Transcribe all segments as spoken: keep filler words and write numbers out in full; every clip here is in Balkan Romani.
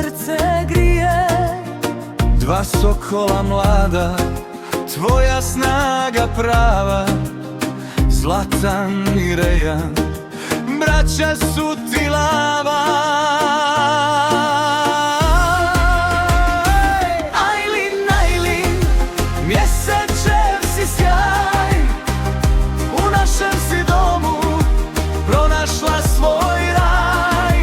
Srce grije, dva sokola mlada, tvoja snaga prava, Zlatan i Rejan, braća su ti lava. Ajlin, Ajlin, mjesečev si sjaj, u našem si domu pronašla svoj raj.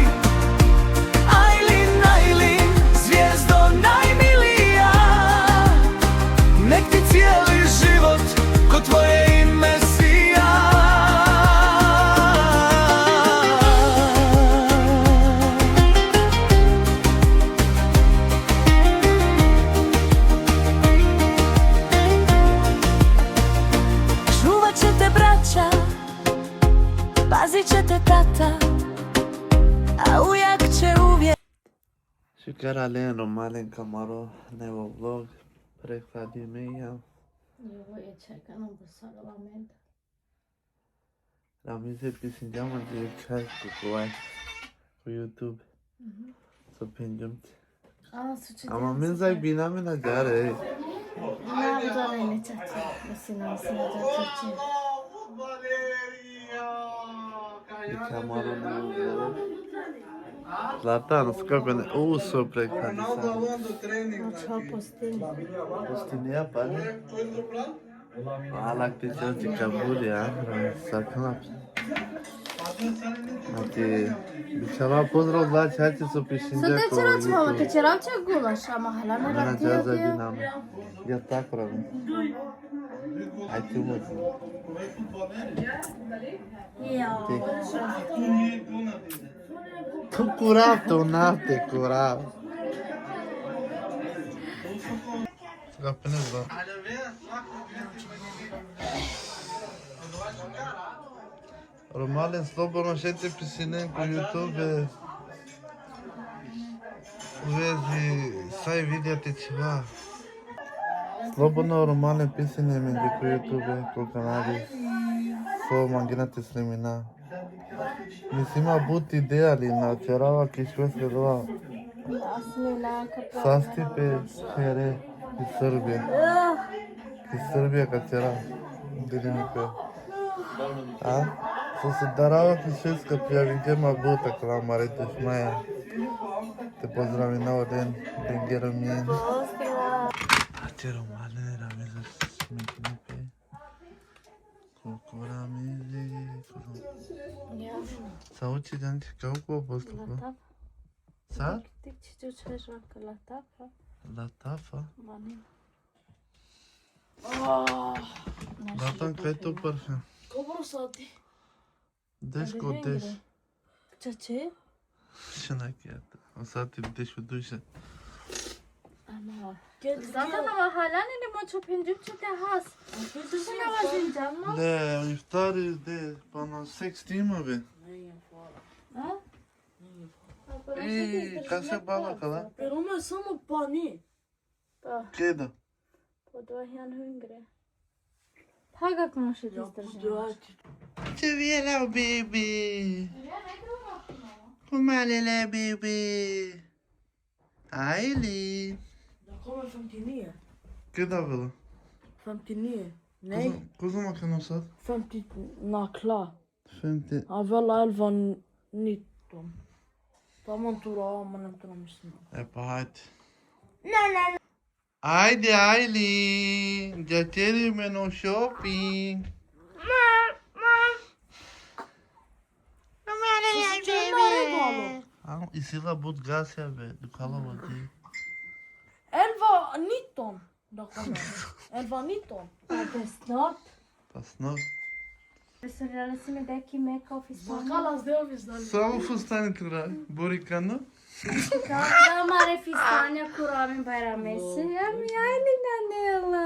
Ajlin, Ajlin, zvijezdo najmilija, nek ti cijeli život ko tvoje ime sija. Čuvat će te braća, pazit će te tata, a ujak će uvijek. Šukar alen, Romalen, ka maro nevo vlog, prekladime ja. Evo je, čekam, bo sa lamenta. Ramize pisinđa ma dje čaj ko, ko YouTube. Mhm. So pinđum ti. Ama men zaj bina me na džare. Na, džare ne čače. Mislim, na, mislim, na džare čače. Dikha maro na. Zlatan, uska bene, u so prekladisa. Znači, postini. Postini ja, pa ne? Alak te čači kabul ja, sakna. Znači, bičala pozdrav dla čače so pišin. So te čerav čhava, te čerav ča gulaš, ama hala na rati. Ča za dinam. Ja tak pravim. Aj ti moći. Ja. Tu kurav, to na te kurav. Kapine zva. Romalen, slobodno šaj te pisinen ko YouTube. U vezi saj videa te čhiva. Slobodno, Romalen, pisinen menge ko YouTube, ko kanali. So mangena te snimina. Mislim, ma but ideja, ali na čerava ki Švedska dova. Sasti pe here ki Srbija. Ki Srbija ka čera. Dili mi pe. A? So se darava ki Švedska, prijavingje ma but akala mare dušmaja. Te pozdravina oden, dengero min. A čero mane, Ramiza, smetine pe. Kokora mi, kokora. Ja. Sa uči dan kako postupno? Latafa. Sar? Tik čhiču čheš vaka latafa. Latafa? Mani. Ah. Zlatan, kaj to parfem? Kobor sati? Deš ko deš. Čače? Šuna kjata. O sati deš u duša. Ama. Zlatan, ama halani ne moću pinđim će te has. Šuna važin džanno? Le, iftari de, pana seks tima be. A? E, kase bala kala? Pero me samo pani. Pa. Keda? Po dva hjan hungre. Paga kono še ti izdržavaš. Čevjela bibi. Kumalela bibi. Ajli. Da kome femtinije. Keda bila? Femtinije. Ne. Kuzum, kuzum akano sad? Femti nakla. Femti. Avela elva niton. Tamam, tura, ama nem tura mislim. E pa hajde. Na, na, na. Ajde, Ajli, dža ćeri me no shopping. Mom, mom. Mom, I don't like baby. A, isi la but gasja be, dukhala vodi. Elva niton. Dakle, elva niton. Pa te snot. Pa snot. Soljale si me deki me ka o fistani. Vakala zde o fistani. Samo fustani tura, bori kano. Kada mare fistanja kuramin Bajramese, ja mi Ajli nanela,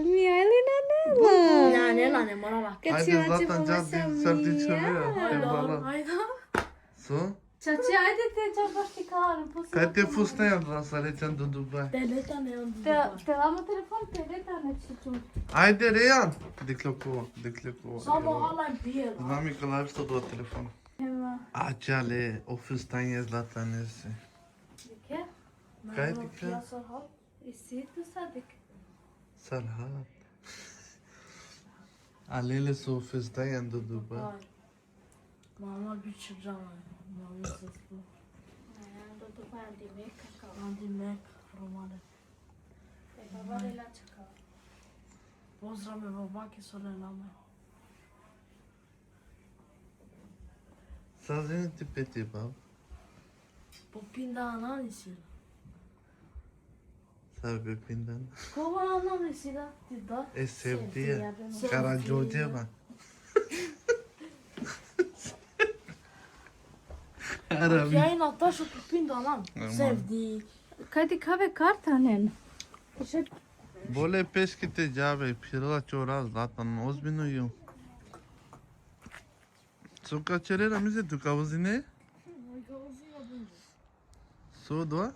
mi Ajli nanela. Nanela, ne mora la. Ajde, Zlatan, dža, sar ti čovea, te bala. Ajde. So? Čače, ajde te ča baš ti kalim, posle. Kaj te fustanja, Zlatan, sare čan do Dubai? Te leta ne on Dubai. Te lamo telefon, te leta ne čuču. Ajde, Rejan. Dekle kova, dekle kova. Samo hala bijela. Znam i kalav što do telefon. Ema. A čale, o fustanje Zlatanese. Dikhe? Kaj ti ka? Ja, Sarhat. Isi tu, Sadik? Sarhat. Alele so festa ando Dubai. Dubai. Mama biće džama. Mama se spo. Ando Dubai, andi Meka kao. Andi Meka, romane. E, baba le la čaka. Pozdrav me babake so le lame. Sa zini ti peti, bab? Po pinda anani sila. Sa be pindan? Kova anani sila, ti da? E, Sevdija. Sevdija, be. Sevdija. Karađorđeva. Arabi. Ja i Nataša po pinda anan. Aman. Sevdi. Kaj ti kave karta nen? Še Bole peški te džave, phirela čora Zlatan, ozbiljno ju. So ka ćere, Ramize, tu ka vozine? So doa?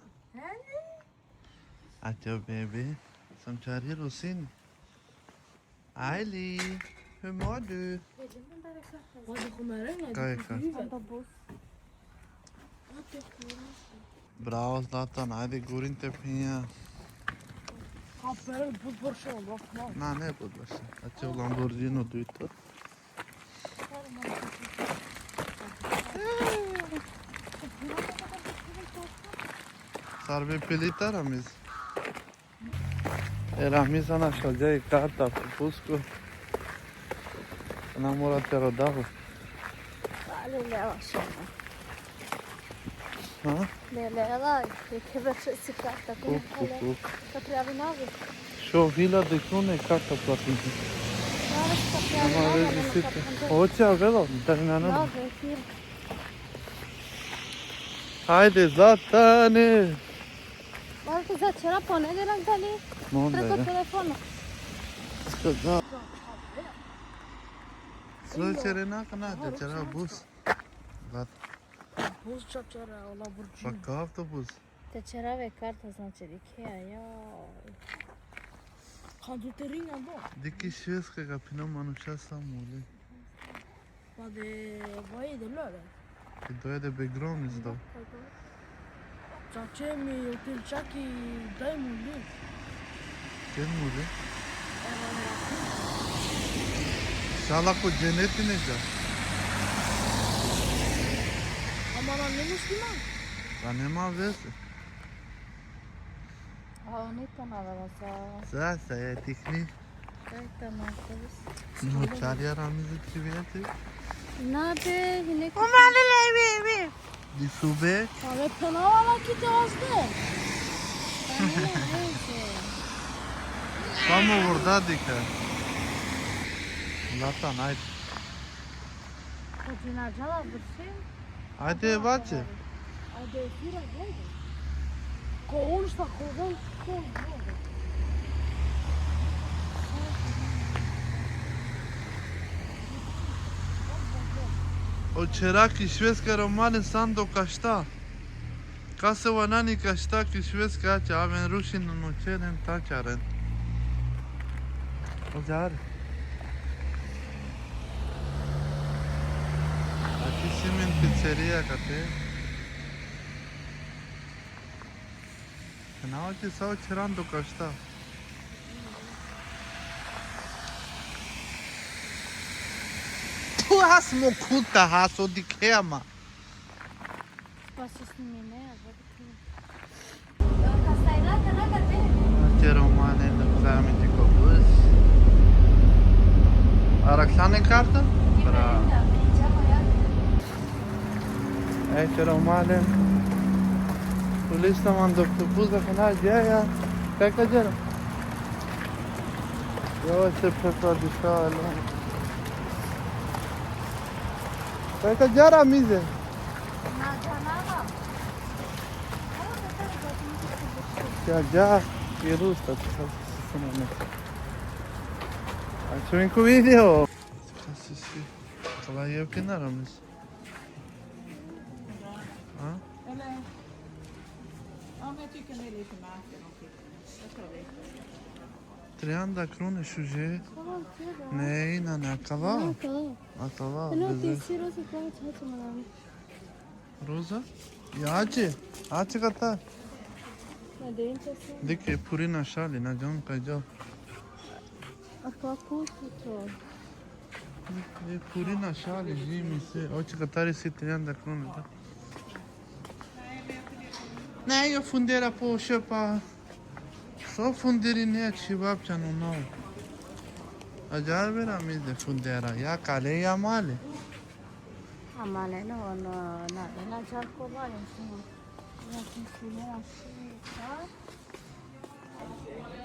Ačo bebe, sam čari Rusin. Ajli, hur mår du? Kaj ka? Bravo, Zlatan, ajde, gurin te pinja. Aferin, but borša, bak, bak. Na, ne but borša. Ačo Lamborghini dujto. Sar be pilita, Ramiz. E, Ramiz, ana šalđa i karta, pusko. Na mora te rodavo. Ali ne, vaša. Ha? Ne, ne, ali, ke veće si karta, Kuk, kuk, kuk. Ka prijavinavi. Šov hiljade krune karta platiti. Nema veze, site. Hoće, a velo, da li na nema? Ajde, Zlatane. Valjda za ćera ponedeljak, da li? Onda, preko telefona. Što da? Što ćere nakon, na, da ćera bus. Zlat. Bus čačara, o Lamborghini. Pa ka avtobus? Te čerave karta, znači, dikheja, joj. Ka du te rinja do. Dikhi Švedska ka phina manuša sa muli. Pa de, vaj de lore. I doje de begromis do. Čače mi otel čaki daj muli. Ken muli? Evo, evo. Šala ko dženeti ne dža. Ama na ne musliman. Pa nema veze. A oni to navela sa. Sa, sa je tihni. Kaj tamo, kaj si? No, čarja Ramize ti vete. Na be, hine ki. Umale le, be, be. Di sube? Ave phenava la ki te vazde. Samo vorda dikha. Lata najt. Ko džina džala bršim. Ajde, vaće. Ajde, fira, gledaj. Ko on šta, ko on, ko on, ko on. O čeraki Švedska romane sando kašta. Kase vanani kašta ki Švedska, ača aven rušin no čeren ta čaren. Ođar. Ači simin pizzerija kate. Na oči sa o čeran do kašta. Tu has mo kuta has o dikhe ama. Pa se snimine, a vodi ki. Ka stajla, ka na ka te. Te romane, da zami ti ko bus. Araksane karta? Bravo. E, te romane. Polis tamo dok tu bus da kana džaja. Kaj ka džera? Jo, se phetla dišala. Kaj ka džera, Mize? Ja, ja, i Rusta, ti sad se samo ne. A čujem ko video. Kasi si. Kala je kina, Ramiz? A? Eller, ja, men jag tycker ni är lite märkliga, de tittarna. Jag tror det. Treanda krune šuže. Ne, na, na, kala. Kala. A kala, Eno, bez ti veze. Si Roza, kala, čače, manami. Roza? Ja, ače, ače kata. Dikh, puri našali, na džan kaj džal. A kako su to? E, puri našali, živi mi se. Oči katari si trianda krune, da. Ne, jo fundera po šepa. So funderi ne, čhivapčano, no. Ađar vera mi de fundera, ja kale, ja male. A male, no, no, na, na čar ko male, no. Ja,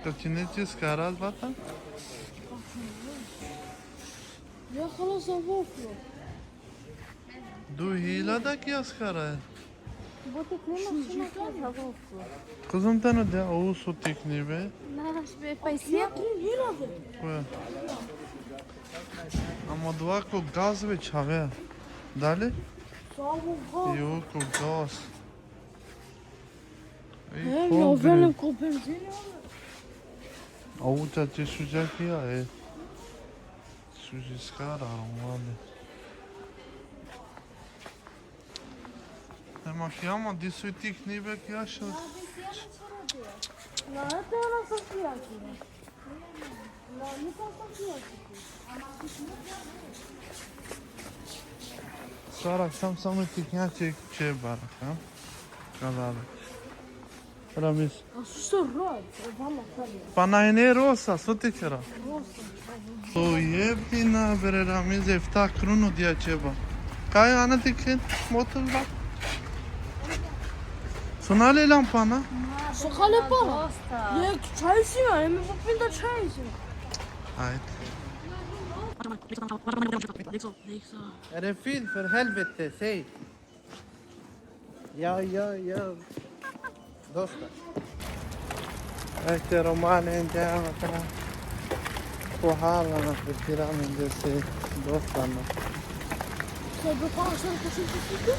to ti neće skarat, bata? Ja, hvala za voflu. Du hiljada ki askara je. Bote, nema šuna za voflu. Kozom tano de, ovo so tikni be. Naš be, pa isi. Koja? Amo dova ko gaz već have. Dali? Samo gaz. Jo, ko gaz. Ej, e, no, kombi. Vele ko benzini. A uta te suđa ki ja, e. Suđi skara, mali. Ema ki ama, di su i tikni be ki aša. Na, te ona sa ki aki. Sar akhšam samo tiknja će, će barak, ha? Kadar. Ramiz. A što rad? Vama sad. Pa na ine rosa, so ti ćera? Rosa. So jeftina, bre, Ramiz, efta krunu dija ćeba. Kaj, ana ti khen, motor da. So nale lampa, na? So kale pana? Dosta. Jek čaj si ma, eme popin da čaj si ma. Ajde. Refil, för helvete, säg. Ja, ja, ja. Dosta. Ajde, Romane, andiamo, kana. Pohala na pretirano de se dosta, no. Sai, pa, sai, pa, sai, pa, sai.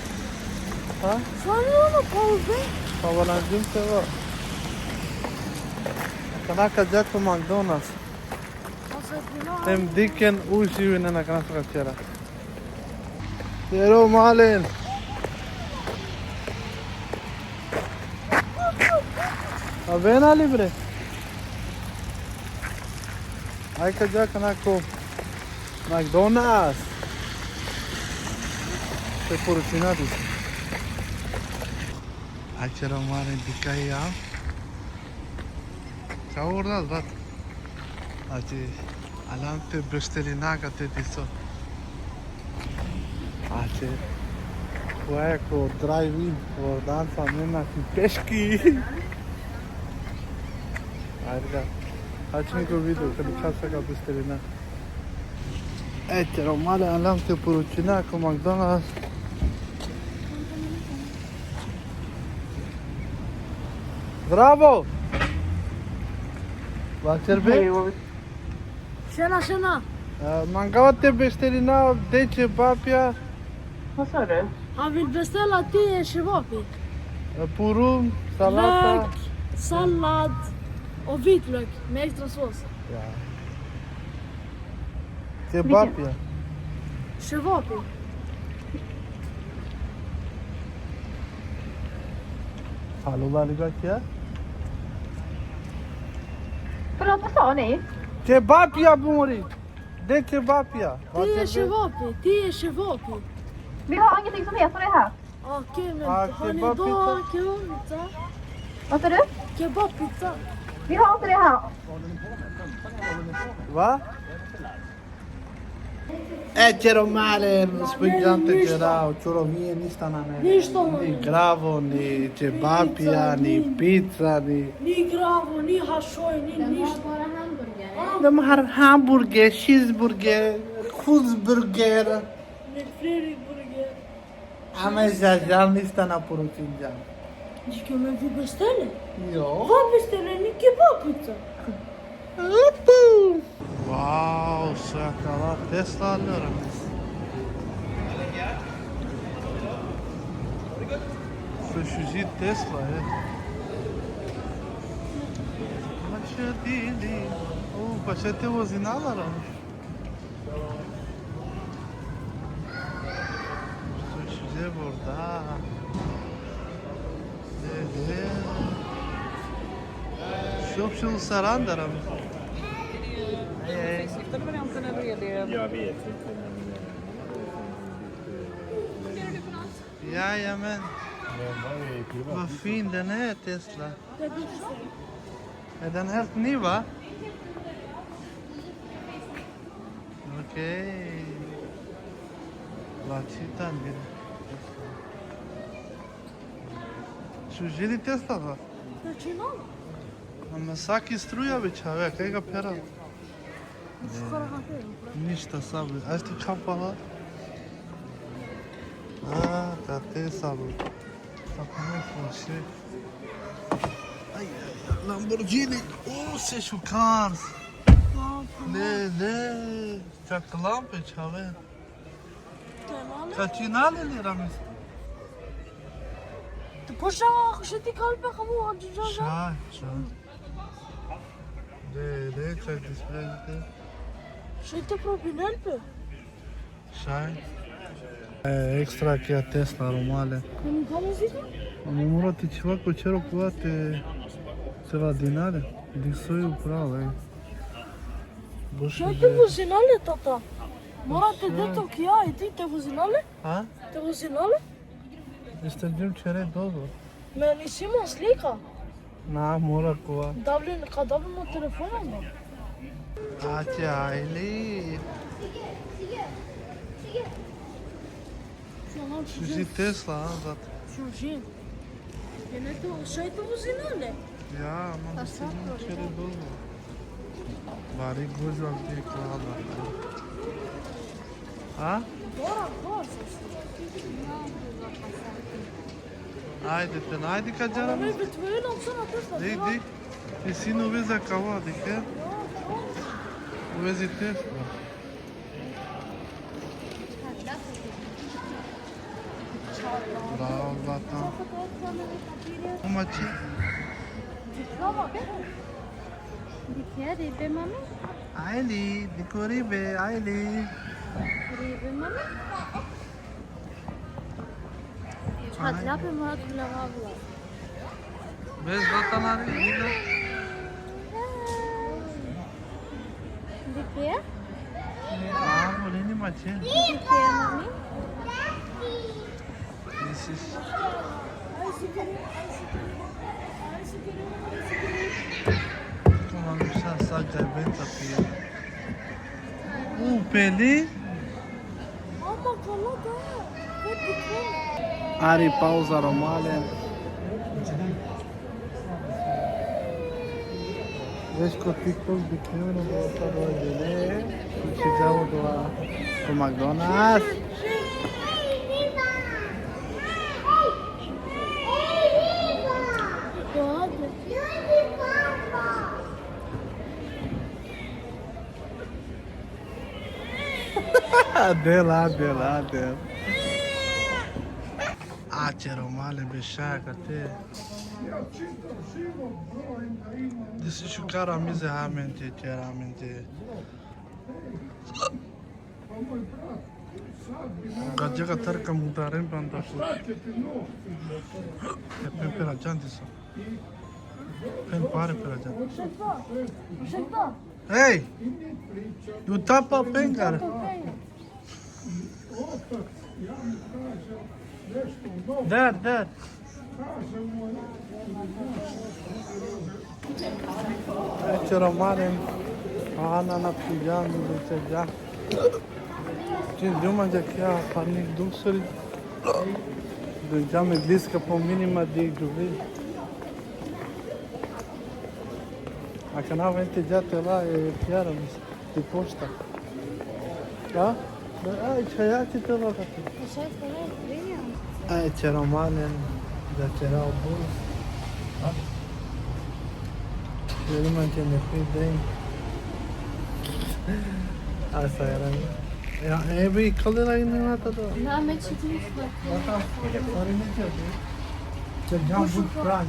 Ha? Sai, no, no, pa, be. Pa, volan džum se va. Kana ka dža ko McDonald's. Em dikhen, uživinena kana so ka ćera. Ćero malen. A ven ali, bre. Aj ka dža kana ko McDonald's. Te poručina ti. Aj ćero malen, dikha ja. Ča orda, brat? Znači, alam te beštelina ka te diso. Znači, koja je ko drive-in, ordan sa mena ki peški. Ajde ga. Ači mi ko video, kad časa ka beštelina. E, ćero malen, alam te poručina ko McDonald's. Bravo! Vaćer be? Šena, šena. E, mangava te beštelina de ćebapja. Masare. A vil bestela ti e ševapi. E, purun, salata. Lök, salat, o vitlök, me ekstra sos. Ja. Ćebapja. Ševapi. Falula liga kje? Prvo pa so oni? Ćebapja, buri. De ćebapja. Ti e ševapi, ti e ševapi. Vi har ingenting som heter det här. Okej, men har ni då kebabpizza? Vad sa du? Kebabpizza. Vi har inte det här. Va? E, ćero malen, spingjante ćera, ćero vije ništa nane. Ništa nane. Ni gravo, ni ćebapja, ni pizza, ni... Ni gravo, ni hašoj, ni ništa. Nema har hamburger, cheeseburger, Kurzburger. Ni Freddy burger. Ame za žal ništa na poručinđam. Dikhe, me vi bestele? Jo. Va bestele, ni kebabpizza. Upu. Wow, so akala Tesla alora. So šuži Tesla, e. Mačadili. O, pa še te vozinala, Ramiz. Što će borda. Ede. Option saranda, Rami. Ej, ej. Ja, ja, men. Vad fin den är, Tesla. Är den helt ny, va? Okej. Vad tittar vi? Služi li Tesla, va? Znači, no. Ama svaki struja već, a kaj ga pera? Ništa, sabi. Aj ti kapala. A, kate, sabi. Kako ne Porsche. Aj, aj, aj, Lamborghini. O, se šukars. Ne, ne. Čak lampe, čave. Ka činale li, Ramiz? Të po sha, kështu ti ka ulë pak më, atë gjë. Sha, sha. De, de, çaj display de. Shaj të propinel pe. Sha. E, ekstra kja Tesla, romale. Më ka muzika? Më mora ti qiva ko qero kua te, te va dinare. Diksoj u prave. Boš. Shaj të buzinale, tata. Mora të de to kja, e ti të buzinale? Ha? Të buzinale? Ishte gjum qere dozo. Me nisi ma slika. Na, mora kua. Davlin, ka davlin mo telefona, ma. Ate, ajli. Shuzi Tesla, ha, zat. Shuzi. Jene të, shaj të buzinale. Ja, ma nisi gjum qere dozo. Bari gozha vdi kua da. Ha? Dora gozha. Ajde, te, ajde ka džara. Ama me betvojela, uksana Tesla. Di, di. Ti si në veza kava, di ke? U vezi Tesla. Bravo, Zlatan. Uma ti. Dikhe, ribe, mami. Ajli, dikho ribe, ajli. Ribe, mami. Hatla pe Murat Gülava abla. Bez Zlatan abi, burada. Dikhe? Aa, bu ne maçı? Dikhe, mami. This is. Tamam, sa, sa, gel ben kapıya. U, peli. Ama kala da. Ve bütün. Ari pauza romale. Već ko TikTok dikhljam, no, dosta do dele, kući džavo do, do McDonald's. Dela, dela, dela. A, čero male, bešaja kate. Desi šukar amize ha mente, čera mente. Gadja katar ka mudaren panda ku. E pen pera džan disa. Pen pare pera džan. Hey! Ju tapa pengar. Dad, dad. Večera maren, a Ana na pijam, večera. Čim džuma džakja, parnik dukseri. Džame gliska po minima di džuvi. Akana vente džate la, e, pjara mi se. Ti pošta. Da? Da, aj, čaja ti te vakati. Aj, čero malen, da čera obul. Jeli man će ne pi drink. A sa jaran. Ja, e bi kalira inata da. Na, me će ti. Baka, sorry, ne će. Će jam but prank.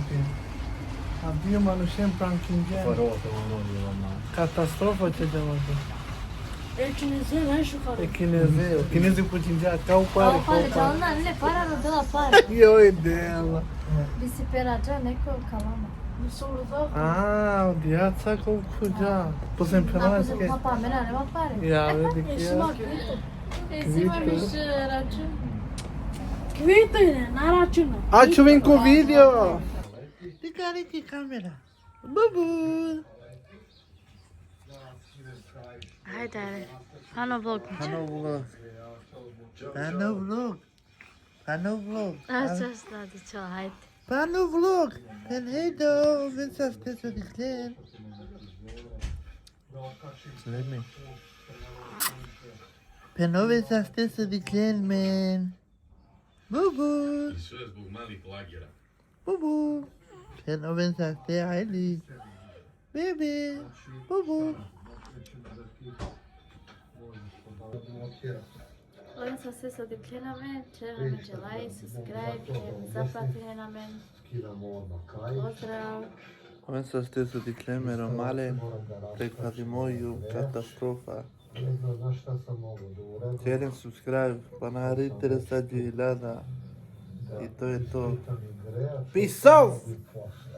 A dio manušen prankinge. Katastrofa će jam. E Kineze najšukar. E Kineze, o Kinezi počinđa, kao pare, kao pare. Kao pare, džal na, ne, para rodela para. Joj, dela. Bi si perađa neko kalama. A, dijaca ko khuđa. To sam phenela. Ako se ke papa, mene nema pare. Ja, vidi. Isi ma kvito. Isi ma više račun. Kvito ide, na računa. A čuvin ko video. Ti kari ki kamera. Bubu. Hajde, ajde. Ano vlog. Ano vlog. Ano vlog. Ano vlog. Acha, sladi, čao, hajde. Pano vlog. Phen hejdo, ven saste so diklen. Sledi. Phen ove saste so diklen, men. Bubu. I sve zbog malih lagera. Bubu. Phen ove saste, ajde. Bebe. Bubu. Oven saste so diklen amen, čeren amen like, subscribe, hem zapratinen amen. Pozdrav. Oven saste so diklen amen, o malen, prekladimo ju, katastrofa. Čeren subscribe, pana hari interesađi hiljada. I to je to. Peace out!